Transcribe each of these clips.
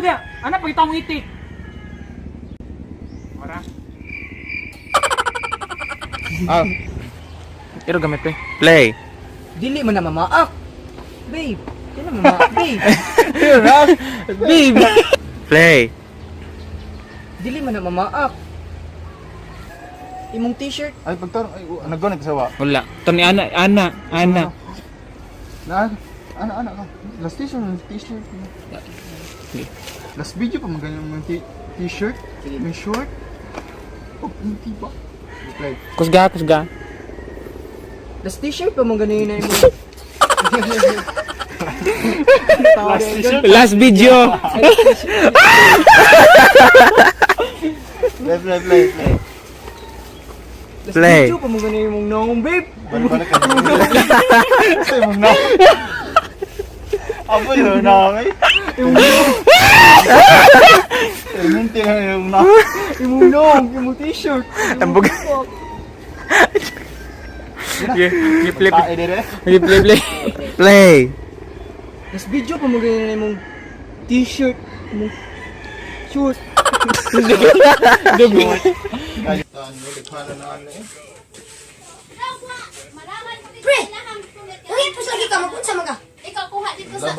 dia. Ana pagita mong itik. Ora. Ah, Pero gamit pre. Play. Dili man na mamaak. Babe, di na mamaak, babe. Babe. Play. Dili man na mamaak. Imong t-shirt. Ay, pagtarong, ay, naggonit sa wa. Wala. Ito ni Ana, Ana, Ana. Na, ana, ana ka. Last t-shirt, t-shirt. Last video pa maganyan ng t-shirt. May short. Oh, hindi ba? Play. Kusga, kusga. Last t-shirt pa mong ganin na imong. Last t-shirt. Last video. Play, play, play, play. Last Play. video pa mong ganin imong naong, babe. Balik, balik ka. Sa imong na. Apo yun na kay. Munti na yung na. Imong naong, imong t-shirt. Ambog. Play, Tae dire. play, play, play. Play. Last video pa mong ganin na imong t-shirt, imong short. Pre! Nangipos lagi ka, magunsa man ka. Ikaw kuha dito sa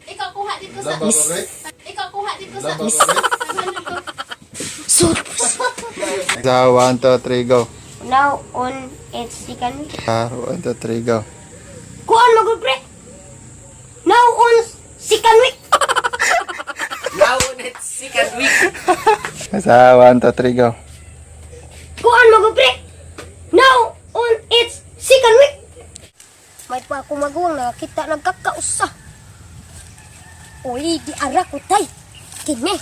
Ikaw kuha dito sa Ikaw kuha dito sa Sus! Sa 1, 2, 3, go. Now on it's second week. Ah, 1, 2, 3, go. Kuan mo pre. Now on second week. Sa 1, 2, 3, go. Kuan mo pre. Now on it's second week. May pa ako maguwang nakakita nagkakausa. Uy, di ara ko tay. Kini.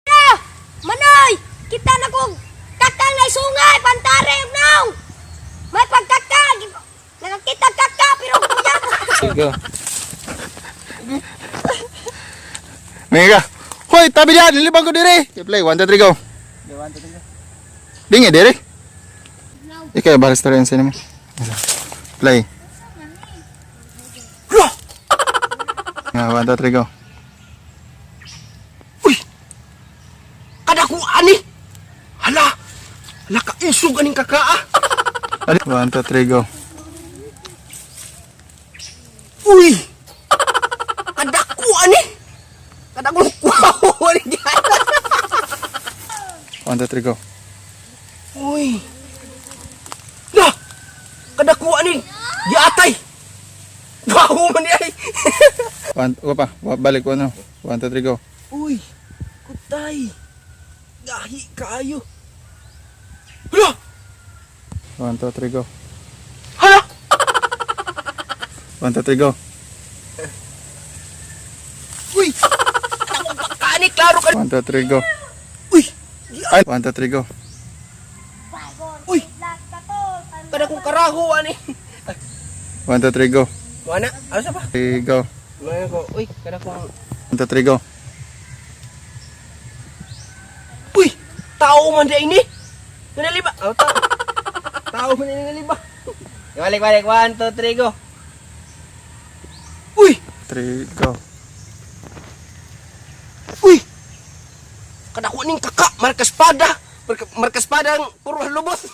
Ah! Manoy! Kita na kong kakang na sungay, pantare ug naong. May pagkaka. Nakakita kaka pero kuya. Go. Mega. Hoy, tabi diyan, lilibang ko dire. Okay, play 1, 2, 3, go. 1, 2, 3, go. Dingi dire. Ikaw baris story ang cinema. Play. Yeah, 1, 2, 3, go. Uy! Kada ko ani! Hala! Hala ka isog aning kakaa! 1, 2, 3, go. Uy! Kada ko ani! Kada ko kuha ani! 1, 2, 3, go. Uy! La! Kada ko ani! Giatay! Baho man ni ay! 1, go pa. Balik, 1, 1, 2, 3, go. Uy! Kutay! Gahi kaayo! Hala! 1, 2, 3, go. Hala! 1, 2, 3, go. Uy! Kada ko kakaani klaro ka! 1, 2, 3, go. Uy! Ay, 1, 2, 3, go. Uy! Kada ko karaho ani! 1, 2, 3, go. Wala, ano sa pa? 3, go. Wala ko. Uy, kada ko. 1, 2, 3, go. Uy, tao man di ini. Naliba. Oh, tao. Tao man ini naliba. Balik, balik. 1, 2, 3, go. Uy, 3, go. uy. Kada ko ning kaka, marka espada. Marka espada ang puro lubos.